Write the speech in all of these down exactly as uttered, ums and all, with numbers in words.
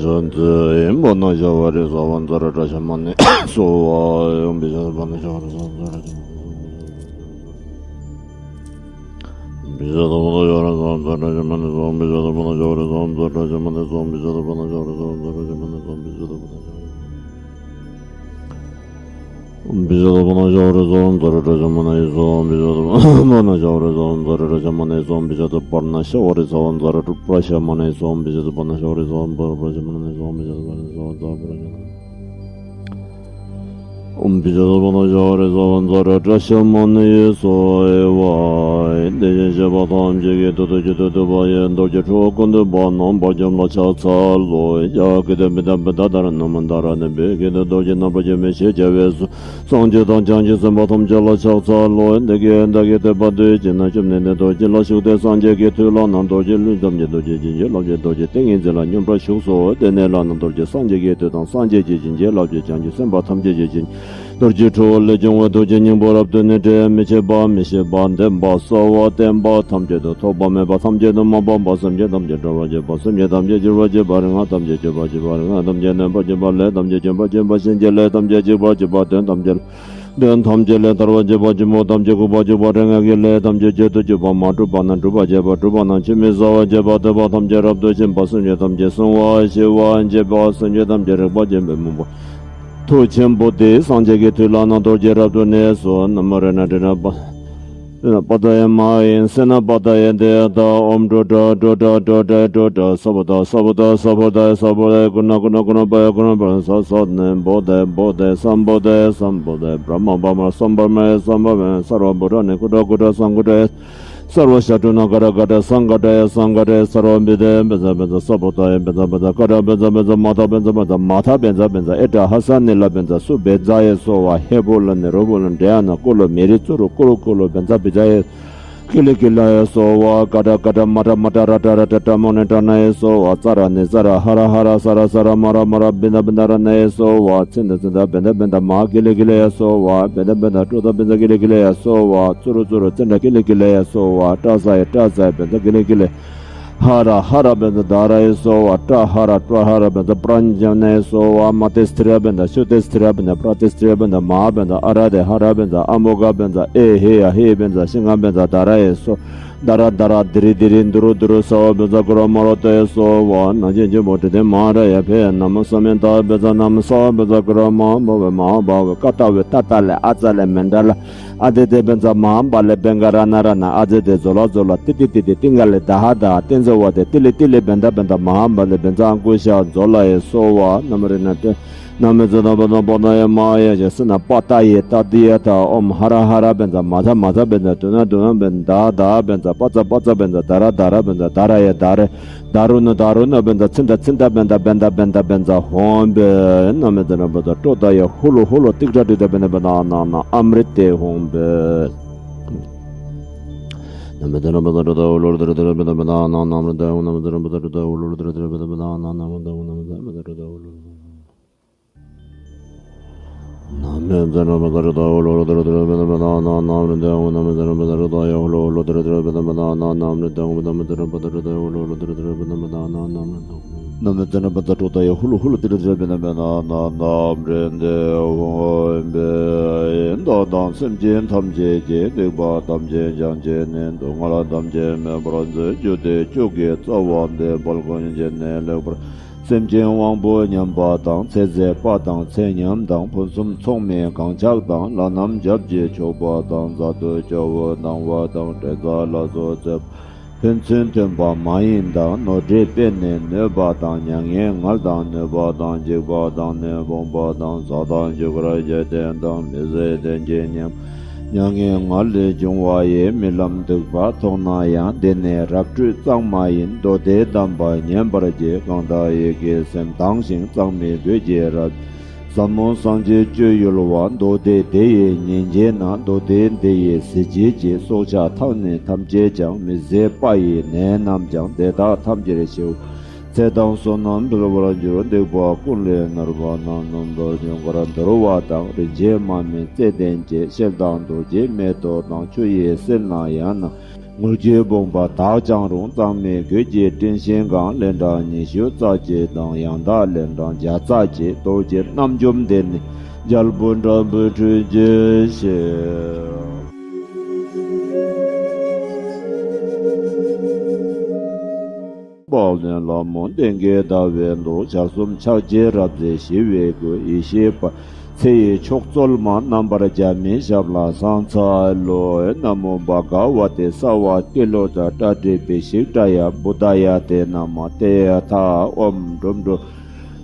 བཟོ་འཛིན་པ་ན་བྱ་བ་རེ་ཟ་བ་འཛར་བཀྲ་ཤིས་མ་ཎི་གསོལ་བ་ཡང་བི་ཤ་པ་ན་བྱ་བ་རེ་ཟ་བ་འཛར་བཀྲ་ཤིས་མ་ཎི་གསོལ་བ། ཨོཾ་བི་ཤྭ་ཏ་པ་ན་ཤྭ་བ་རེ་ཟ་བ་འཛར་བཀྲ་ཤིས་མ་ཎི་གསོལ་བ། དེ་བཞིན་གཤེགས་པ་ཐམས་ཅད་ཀྱི་དོན་དུ་ཇི་ལྟར་འདོད་པ་ཡི། རྡོ་རྗེ་ཁྲོ་བོ་ཀུན་འདུས་པ་རྣམས་བག་ཀྱང་ལ་ཕྱག་འཚལ་ལོ། ཡ་ཀི་ཏ་བི་ཏ་བི་ཏ་དྷ་ར་ན་མ་དྷ་ར་ནི་བི་ཀི་ཏ་རྡོ་རྗེ་རྣམ་པར་འབྱེད་པའི་ཞེས་བྱ་བའི་གཟུགས། སངས་རྒྱས་དང་བྱང་ཆུབ་སེམས་དཔའ་ཐམས་ཅད་ལ་ཕྱག་འཚལ་ལོ། བདེ་སྐྱིད་བདེ་སྐྱིད་ཐེག་པ་དེ་ཇི་ན་བཅོམ་ནས་ནི་རྡོ་རྗེ་ལ་ཞུགས་ཏེ། སངས་རྒྱས་ཀྱི་མཐུས་ལག་ན་རྡོ་རྗེ། ལུས་ཐམས་ཅད་རྡོ་རྗེ་བྱིན་གྱིས་བརླབས་ཀྱིས་རྡོ་རྗེ་ཏིང་ངེ་འཛིན་ལ་སྙོམས་པར་ཞུགས་སོ། དེ་ནས་ལག་ན་རྡོ་རྗེ་སངས་རྒྱས་ཀྱི་མཐུ་དང་། སངས་རྒྱས་ཀྱི་བྱིན་གྱིས་བརླབས་ཀྱིས་བྱང་ཆུབ་སེམས་དཔའ་ཐམས་ཅད་ཀྱི་བྱིན། རྡོ་རྗེ་ཁྲོ་བོ་ལས་བྱུང་བའི་རྡོ་རྗེ་སྙིང་པོ་རབ་ཏུ་ནི་བྲི། མི་ཕྱེད་པ་མི་ཤིགས་པ་ལྡན་པ་གསོལ་བ་བརྟན་པ་ཐམས་ཅད་དུ། ཐོགས་པ་མེད་པ་ཐམས་ཅད་དུ། མ་སྤངས་པ་སེམས་ཅན་ཐམས་ཅད་སྒྲོལ་བར་བྱེད་པ། སེམས་ཅན་ཐམས་ཅད་སྐྱོབ་པར་བྱེད་པ། རིག་སྔགས་ཐམས་ཅད་གཅོད་པར་བྱེད་པ། རིག་སྔགས་ཐམས་ཅད་གནོན་པར་བྱེད་པ། ལས་ཐམས་ཅད་འཇོམས་པར་བྱེད་པ། གཤིན་རྗེའི་ལས་ཐམས་ཅད་གཅོད་པར་བྱེད་པ། དོན་ཐམས་ཅད། དོན་ཐམས་ཅད་ལས་ཐར་བར་བྱེད་པ། ཆེན་པོ་ཐམས་ཅད་འགུགས་པར་བྱེད་པ། རིགས་ལྔ་གི་ལས་ཐམས་ཅད་བྱེད་དུ་གཅོད་པ། མ་གྲུབ་པ་རྣམས་འགྲུབ་པར་བྱེད་པ། གྲུབ་པ་རྣམས་ཆོས་མིན་བཟའ་བར་བྱེད་པ། ཐོས་པ་ཐམས་ཅད་རབ་ཏུ་ཕྱིན་པ། སེམས་ཅན་ཐམས་ཅད་བསྲུང་བར་ཤེས་པར་བྱེད་པ། སེམས་ཅན་ཐམས་ཅད་རིག་པར་བྱེད་པའི་མུན་པ། མཐུ་ཆེན་པོ་སྟེ། སངས་རྒྱས་ཀྱི་མཐུས་ལག་ན་རྡོ་རྗེ་རབ་ཏུ་གནས་སོ། ན་མོ་རཏྣ་ཏྲཱི་ཏྲ་པ། པ་ཏ་ཡ་མ་ཧཱ་ཡེ། སེ་ན་པ་ཏ་ཡ་དེ་ཡ་ཏ། ཨོཾ་ཏྲོ་ཏྲ་ཏྲོ་ཏྲ་ཏྲོ་ཏྲ་ཏྲོ་ཏྲ། ས་བོ་ཏ་ས་བོ་ཏ་ས་བོ་ཏ་ཡ་ས་བོ་ཏ་ཡ། ཀུ་ཎ་ཀུ་ཎ་ཀུ་ཎ་པ་ཡ་ཀུ་ཎ་པ་ཡ། ས་ས་ནི་བོ་ཏ་ཡ་བོ་ཏ་ཡ། སམ་བོ་ཏ་ཡ་སམ་བོ་ཏ་ཡ། བྷྲ་མ་བྷ་མ་སམ་བྷ་མ་ཡ་སམ་བྷ་མ་ཡ། སརྦ་བྷོ་ཊ་ནི་ཀུ་ཊ་ཀུ་ཊ་སཾ་ཀུ་ཊ་ཡ། སརྦ་ཤ་ཏྲུ་ན་ཀ་ཊ་ཀ་ཊ་སཾ་ཀ་ཊ་ཡ་སཾ་ཀ་ཊ་ཡ། སརྦ་བི་དྷ་ཡ་བཛྲ་བཛྲ་ས་བོ་ཏ་ཡ་བཛྲ་བཛྲ་ཀ་ཊ་བཛྲ་བཛྲ་མ་ཐ་བཛྲ་བཛྲ་མ་ཐ་བཛྲ་བཛྲ། ཨེ་ཏྲ་ཧ་ས་ནི་ལ་བཛྲ་སུ་བཛྲ་ཡ་སྭཱ་ཧཱ། ཧེ་བོ་ལ་ནི་རོ་བོ་ལ་འདྲེ་ཡ་ན་ཀོ་ལོ་མེ་རི་ཙུ་རུ་ཀུ་རུ་ཀོ་ལོ་བཛྲ་བཛྲ་ཡ། ཀི་ལི་ཀི་ལ་ཡ་སྭཱ་ཧཱ། ཀ་ཊ་ཀ་ཊ་མ་ཊ་མ་ཊ་ར་ཊ་ར་ཊ་ཊ་མོ་ནི་ཏྲ་ཎ་ཡ་སྭཱ་ཧཱ། ཙ་ར་ནི་ཙ་ར་ཧ་ར་ཧ་ར་ས་ར་ས་ར་མ་ར་མ་ར་བི་ན་བི་ན་ར་ཎ་ཡ་སྭཱ་ཧཱ། ཚི་ན་ཚི་ན་བི་ན་བི་ན་མ་ཧཱ། ཀི་ལི་ཀི་ལ་ཡ་སྭཱ་ཧཱ། བི་ན་བི་ན་ཀྲོ་ད་བཛྲ་ཀི་ལི་ཀི་ལ་ཡ་སྭཱ་ཧཱ། ཙུ་རུ་ཙུ་རུ་ཙི་ན་ཀི་ལི་ཀི་ལ་ཡ་སྭཱ་ཧཱ། ཏྲ་ས་ཡ་ཏྲ་ས་ཡ་བཛྲ་ཀི་ལི་ཀི་ལ་ཡ། ཧ་ར་ཧ་ར་བཛྲ་དྷ་ར་ཡ་སྭཱ་ཧཱ། ཏྲ་ཧ་ར་ཏྲ་ཧ་ར་བཛྲ་པྲ་ཛྙཱ་ན་ཡ་སྭཱ་ཧཱ། མ་ཏི་སི་ཐི་ར་བཛྲ་ཤུ་ཏི་སི་ཐི་ར་བཛྲ་པྲ་ཏི་སི་ཐི་ར་བཛྲ་མ་ཧཱ་བཛྲ་ཨ་ར་དྷ་ཧ་ར་བཛྲ་ཨ་མོ་གྷ་བཛྲ་ཨེ་ཧེ་ཡ་ཧེ་བཛྲ་ཤི་ང་བཛྲ་དྷ་ར་ཡ་སྭཱ་ཧཱ། དྷ་ར་དྷ་ར་དྷི་རི་དྷི་རི་དྷུ་རུ་དྷུ་རུ་ས་ཧ་བཛྲ་ཀ་ར་མ་ར་ཏ་ཡ་སྭཱ་ཧཱ། ནམ་ཞིག་འབྱུང་པོ་དྲི་ལྡན་མ་ཧཱ་ར་ཡ་ཕི་ཡ། ན་མོ་ས་མེ་ད་བཛྲ་ན་མོ་ས་ཧ་བཛྲ་ཀ་ར་མ་ཧཱ་བྷ་ཝ་མ་ཧཱ་བྷ་ཝ། ཀ་ཏ་བི་ཏ་ཏ་ལེ་ཨ་ཙ་ལེ་མེ་ད་ལ། ཨ་ཏི་ཏི་བཛྲ་མ་ཧཱ་བ་ལེ་བེང་ག་ར་ན་ར་ན། ཨ་ཙི་ཏི་ཛོ་ལ་ཛོ་ལ། ཏི་ཏི་ཏི་ཏི་ཏིང་ག་ལེ་ད་ཧ་ད། ཏི་ཛ་ཝ་ཏི་ཏི་ལི་ཏི་ལི་བན་ད་བན་ད་མ་ཧཱ་བ་ལེ་བཛྲ་ཨང་ཀུ་ཤ་ཛོ་ལ་ཡ་སྭཱ་ཧཱ། ན་མོ་རཏྣ་ཏྲ་ན་མོ་ཙ་ན་བ་ན་པ་ན་ཡ་མ་ཧཱ་ཡ་ཞེས་སི་ན་པ་ཏ་ཡེ་ཏ་དི་ཡ་ཏ། ཨོཾ་ཧ་ར་ཧ་ར་བཛྲ་མ་ཐ་མ་ཐ་བཛྲ་དུ་ན་དུ་ན་བཛྲ་དྷ་དྷ་བཛྲ་པ་ཙ་པ་ཙ་བཛྲ་དྷ་ར་དྷ་ར་བཛྲ་དྷ་ར་ཡ་དྷ་རེ། དྷ་རུ་ཎ་དྷ་རུ་ཎ་བཛྲ་ཚི་ད་ཚི་ད་བན་ད་བན་ད་བན་ད་བན་ད་ཧོཾ་བི། ན་མོ་ཙ་ན་བཛྲ་ཀྲོ་ད་ཡ་ཧུ་ལུ་ཧུ་ལུ་ཏིག་ཏྲ་ཏི་ད་བན་ད་བན་ད་ན་ན་ཨ་མྲི་ཏེ་ཧོཾ་བི། ན་མོ་ཙ་ན་བཛྲ་ཀྲོ་ད་ཧུ་ལུ་ཧུ་ལུ་ཏི་ར་ཏི་ར་བན་ད་བན་ད་ན་ན་ཨ་མྲི་ཏེ་ཧོཾ། ན་མོ་ཙ་ན་བཛྲ་ཀྲོ་ད་ཧུ་ལུ་ཧུ་ལུ་ཏི་ར་ཏི་ར་བན་ད་བན་ད་ན་ན་ཨ་མྲི་ཏེ་ཧོཾ། ན་མོ་ཙ་ན་བཛྲ་ཀྲོ་ད་ཧུ་ལུ་ཧུ་ལུ་ཏི་ར་ཏི་ར་བན་ད་བན་ད་ན་ན་ཨ་མྲི་ཏེ་ཧོཾ། ན་མོ་ཙ་ན་བཛྲ་ཀྲོ་ད་ཧུ་ལུ་ཧུ་ལུ་ཏི་ར་ཏི་ར་བན་ད་བན་ད་ན་ན་ཨ་མྲི་ཏེ་ཧོཾ། ན་མོ་ཙ་ན་བཛྲ་ཀྲོ་ད་ཧུ་ལུ་ཧུ་ལུ་ཏི་ར་ཏི་ར་བན་ད་བན་ད་ན་ན་ཨ་མྲི་ཏེ་ཧོཾ། ན་མོ་ཙ་ན་བཛྲ་ཀྲོ་ད་ཡ་ཧུ་ལུ་ཧུ་ལུ་ཏི་ར་ཏི་ར་བན་ད་བན་ད་ན་ན་ཨ་མྲི་ཏེ་ཧོཾ་བི། བདག་དང་སེམས་ཅན་ཐམས་ཅད་ཀྱི། སྡིག་པ་ཐམས་ཅད་སྦྱང་བྱས་ནས། སྡུག་བསྔལ་ཐམས་ཅད་མེད་པར་མཛོད། རྒྱུ་དེ་མཆོག་གི་རྩ་བ་འདི། དཔལ་མགོན་བཞི་ནས་ལེགས་པར། སེམས་ཅན་དབང་པོ་ཉམས་པ་དང་། ཚེ་ཟད་པ་དང་ཚེ་ཉམས་དང་། ཕུན་སུམ་ཚོགས་མེད་གང་ཆགས་དང་། ལྷ་རྣམས་ཞབས་ཀྱིས་ཕྱུག་པ་དང་། གཟའ་བདུད་སྐྱ་བོས་སྡང་བ་དང་། དྲེགས་པ་ལ་སོགས་བརྩེགས་པ། ཕན་ཚུན་མཐུན་པ་མ་ཡིན་དང་། ནོར་འཁྲུལ་པས་ནི་གནོད་པ་དང་། མྱ་ངན་ངལ་དང་གནོད་པ་དང་། འཇིགས་པ་དང་ནི་ཕོངས་པ་དང་། བཟའ་དང་བཞུ་བར་བྱེད་ལྡན་དང་། མི་བཟོད་ལྡན་གྱི་ཉམས། མྱ་ངན་ངལ་ལས་བྱུང་བ་ཡི། རྨི་ལམ་སྡིག་པ་མཐོང་ན་ཡང་། འདི་ནི་རབ་བཀྲུས་གཙང་མ་ཡིན། མདོ་སྡེའི་གདམས་པ་ཉན་པར་གྱིས། གང་དག་ཡིད་ཀྱི་སེམས་དྭངས་ཤིང་། གཙང་མའི་གོས་ཀྱིས་རབ། ཟབ་མོ་སངས་རྒྱས་སྤྱོད་ཡུལ་བ། མདོ་སྡེ་འདི་ཡི་ཉིན་བྱེད་ན། མདོ་སྡེ་འདི་ཡི་གཟི་བརྗིད་ཀྱིས། སྲོག་ཆགས་ཐག་ནི་ཐམས་ཅད་ཀྱང་། མི་བཟད་པ་ཡི་ནད་རྣམས་ཀྱང་། དེ་དག་ཐམས་ཅད་ཞི་བ། ཚེ་དང་བསོད་ནམས་འཕེལ་བར་འགྱུར། སྡིག་པ་ཀུན་ལས་ནོར་བ་རྣམས། རྣམ་པར་སྨྱུང་བར་འདོར་བ་དང་། རིན་ཆེན་མ་སྨིན་རྩེ་ལྡན་གྱི། ཤེལ་དང་རྡོ་རྗེ་མེ་ཏོག་དང་། ཆུ་ཡིས་བསིལ་ན་ཡང་ན། དངུལ་གྱི་བུམ་པ་དག་ཀྱང་རུང་། གཙང་མའི་གོས་ཀྱི་སྤྲིན་ཤིང་གང་། ལན་གྲངས་ཉི་ཤུ་རྩ་གཅིག་དང་། ཡང་དག་ལན་གྲངས་བརྒྱ་རྩ་གཅིག་རྡོ་རྗེ་རྣམ་འཇོམས་དེ་ནི། རྒྱལ་པོ་འབྲང་བུ་ཁྲུས་ཀྱི་ཞིང་། དཔལ་ལྡན་ལྷ་མོ་གདན་གྱི་ཟླ་བའི་མདོག །ཞལ་གསུམ་ཕྱག་བརྒྱའི་རབ་མཛེས་ཞི་བའི་སྐུ། ཡེ་ཤེས་དཔལ་ཚེ་ཡི་མཆོག་སྩོལ་མ། རྣམ་པར་རྒྱལ་མའི་ཞབས་ལ་ཕྱག་འཚལ་ལོ། ན་མོ་བྷ་ག་ཝ་ཏི་སརྦ་ཏི་ལོ་ཙ་ཏྲ་ཏྲི་བི་ཤི་ཀྲ་ཡ་བུ་དྷ་ཡ་ཏེ་ན་མ་ཏེ་ཡ་ཐ། ཨོམ་དྲོམ་དྲོ།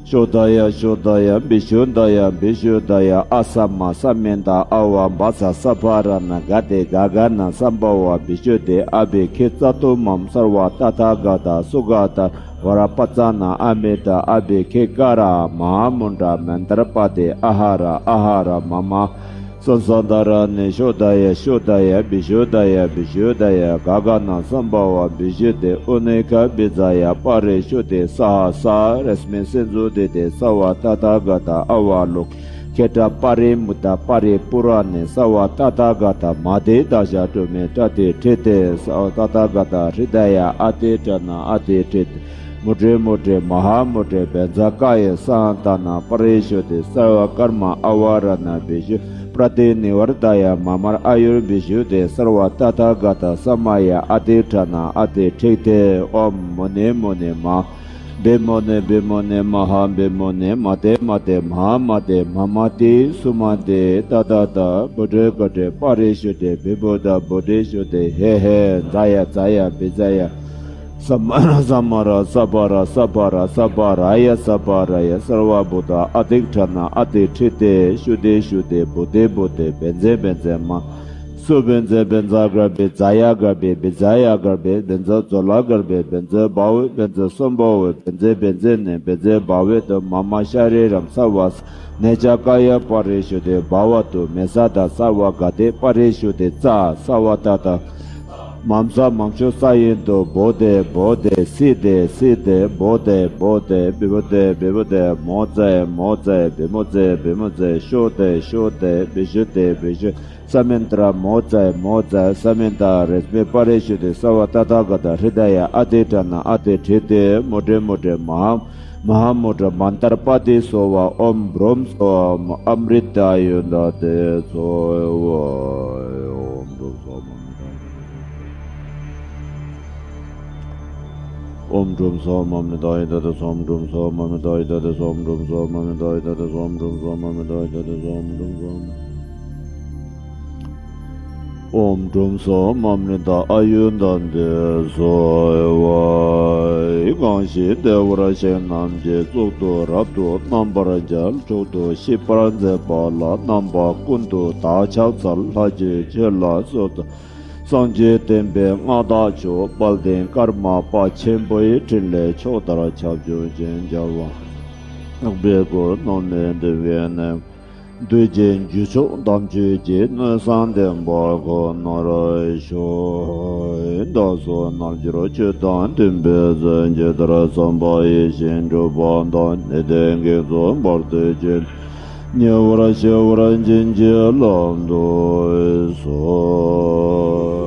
ཤོ་དྷ་ཡ་ཤོ་དྷ་ཡ་བི་ཤོ་དྷ་ཡ་བི་ཤོ་དྷ་ཡ། ཨ་ས་མ་ས་མན་ད་ཨ་ཝ་བ་ས་ས་བྷ་ར་ན་ག་ཏེ་ག་ག་ན་སམ་བྷ་ཝ་བི་ཤོ་ཏེ་ཨ་བི་ཁེ་ཙ་ཏུ་མམ་སརྦ་ཏ་ཐཱ་ག་ཏ་སུ་ག་ཏ་ཝ་ར་པ་ཙ་ན་ཨ་མི་ཏྲ་ཨ་བི་ཁེ་ཀ་ར་མ་ཧཱ་མུན་ཏྲ་མན་ཏར་པ་ཏེ་ཨ་ཧ་ར་ཨ་ཧ་ར་མ་མ། ས་ས་དྷ་ར་ནི་ཤོ་དྷ་ཡ་ཤོ་དྷ་ཡ་བི་ཤོ་དྷ་ཡ་བི་ཤོ་དྷ་ཡ། ག་ག་ན་སམ་བྷ་ཝ་བི་ཤོ་ཏེ་ཨུ་ནི་ཁ་བི་ཛ་ཡ་པ་རི་ཤོ་ཏེ་ས་ཧ་ས་རེས་མི་སེ་ཛུ་ཏེ་ཏེ་སརྦ་ཏ་ཐཱ་ག་ཏ་ཨ་ཝ་ལོ་ཁེ་ཏྲ་པ་རི་མུ་ཏ་པ་རི་པུ་ར་ནི་སརྦ་ཏ་ཐཱ་ག་ཏ་མ་ཏེ་ད་ཤ་ཏུ་མེ་ཏྲ་ཏེ་ཁྲི་ཏེ་སརྦ་ཏ་ཐཱ་ག་ཏ་ཧྲི་ད་ཡ་ཨ་ཏི་ཏྲ་ན་ཨ་ཏི་ཁྲི་ཏེ། མུ་ཏྲེ་མུ་ཏྲེ་མ་ཧཱ་མུ་ཏྲེ་བཛྲ་ཀ་ཡེ་སཱ་ཏཱ་ན་པ་རེ་ཤོ་ཏེ་སརྦ་ཀརྨ་ཨ་ཝ་ར་ཎ་བི་ཤོ་པྲ་ཏི་ནི་ཝར་ད་ཡ་མ་མར་ཨ་ཡུར་བི་ཤོ་ཏེ་སརྦ་ཏ་ཐཱ་ག་ཏ་ས་མ་ཡ་ཨ་ཏི་ཏྲ་ན་ཨ་ཏི་ཁྲི་ཏེ། ཨོམ་མུ་ནེ་མུ་ནེ་མ་བི་མུ་ནེ་བི་མུ་ནེ་མ་ཧཱ་བི་མུ་ནེ་མ་ཏེ་མ་ཏེ་མ་ཧཱ་མ་ཏེ་མ་མ་ཏི་སུ་མ་ཏེ་ཏ་ཏ་ཏ་བུ་ཏྲེ་ག་ཏྲེ་པ་རེ་ཤོ་ཏེ་བི་བུ་ཏ་བུ་ཏྲེ་ཤོ་ཏེ་ཧེ་ཧེ་ཛ་ཡ་ཛ་ཡ་བི་ཛ་ཡ། ས་མ་ར་ས་མ་ར་ས་བ་ར་ས་བ་ར་ས་བ་ར་ཡ་ས་བ་ར་ཡ། སརྦ་བུ་ཏ་ཨ་ཏིག་ཕྲ་ན་ཨ་ཏི་ཁྲི་ཏེ་ཤུ་ཏེ་ཤུ་ཏེ་བུ་ཏེ་བུ་ཏེ་བེ་ཛེ་བེ་ཛེ་མ། སུ་བེ་ཛེ་བེ་ཛ་གར་བེ་ཛ་ཡ་གར་བེ་བེ་ཛ་ཡ་གར་བེ་བེ་ཛེ་ཛོ་ལ་གར་བེ་བེ་ཛེ་བ་འོད་བེ་ཛེ་སོམ་བ་འོད་བེ་ཛེ་བེ་ཛེ་ནེ་བེ་ཛེ་བ་འོད་དུ་མ་མ་ཤ་རེ་རམ་ས་བ་ས་ནེ་ཅ་ཀ་ཡ་པ་རེ་ཤུ་ཏེ་བ་བ་ཏུ་མེ་ས་ད་ས་བ་ག་ཏེ་པ་རེ་ཤུ་ཏེ་ཙ་ས་བ་ཏ་ཏ། མམ་ས་མམ་ཤོ་ས་ཡིན་དུ་བོ་དེ་བོ་དེ་སི་དེ་སི་དེ་བོ་དེ་བོ་དེ་བི་བོ་དེ་བི་བོ་དེ་མོ་ཙེ་མོ་ཙེ་བི་མོ་ཙེ་བི་མོ་ཙེ་ཤོ་དེ་ཤོ་དེ་བི་ཤུ་དེ་བི་ཤུ། ས་མིན་ཏ་ར་མོ་ཙེ་མོ་ཙེ་ས་མིན་ཏ་རེས་མེ་པ་རེ་ཤུ་དེ་ས་བ་ཏ་ཐ་ག་ཏ་ཧྲི་ད་ཡ་ཨ་ཏི་ཏྲ་ན་ཨ་ཏི་ཁྲི་ཏེ་མོ་ཏྲེ་མོ་ཏྲེ་མ་ཧ་མ་ཧ་མོ་ཏྲ་མན་ཏར་པ་ཏི་སོ་བ། ཨོམ་བྲོམ་སོ་ཨམ་རི་ཏ་ཡོན་ད་ཏེ་སོ་བ། ཨོམ་བྲོམ་སོ་མ་མི་ད་ཨོམ་བྲོམ་སོ་མ་མི་ད་ཡི་ད་ཏེ་སོམ་བྲོམ་སོ་མ་མི་ད་ཡི་ད་ཏེ་སོམ་བྲོམ་སོ་མ་མི་ད་ཡི་ད་ཏེ་སོམ་བྲོམ་སོ་མ་མི་ད་ཡི་ད་ཏེ་སོམ་བྲོམ་སོ་མ། ཨོམ་བྲོམ་སོ་མ་མི་ད་ཨ་ཡུན་ད་ཏེ་སོ་བ། གང་ཞིག་བདེ་བར་གཤེགས་རྣམས་ཀྱི་གཙུག་ཏུ་རབ་ཏུ་རྣམ་པར་རྒྱལ། མཆོག་ཏུ་གཤེགས་པར་མཛད་པ་ལ་རྣམ་པ་ཀུན་ཏུ་བདག་ཕྱག་འཚལ། ལྷ་ཀྱི་ཆོས་ལ་གསོལ་ཏོ། སངས་རྒྱས་བསྟན་པའི་མངའ་བདག་མཆོག་དཔལ་ལྡན་ཀརྨ་པ་ཆེན་པོའི་ཕྲིན་ལས་ཕྱོགས་མཐར་ཁྱབ་འཇུག་ཅིང་རྒྱལ་བ་དག་པའི་སྐུ་རྣམས་ནི་འདུལ་བའི་གནས། འདུལ་བྱའི་རྒྱུ་མཆོག་དམ་ཆོས་ཀྱི་མནོས་བསམ་ལྡན་པ་ཁོ་ནར་ཤོག་བདག་སོགས་རྣལ་འབྱོར་ཆོས་དང་མཐུན་པའི་ཚུལ། ཇི་ལྟར་བསམ་པ་ཡིད་བཞིན་འགྲུབ་པ་དང་། ཉན་ཐོས་དགེ་ཚོགས་བར་དུ་གཅོད། ཉེ་བར་ཞི་བར་བྱིན་གྱིས་བརླབ་ཏུ་གསོལ།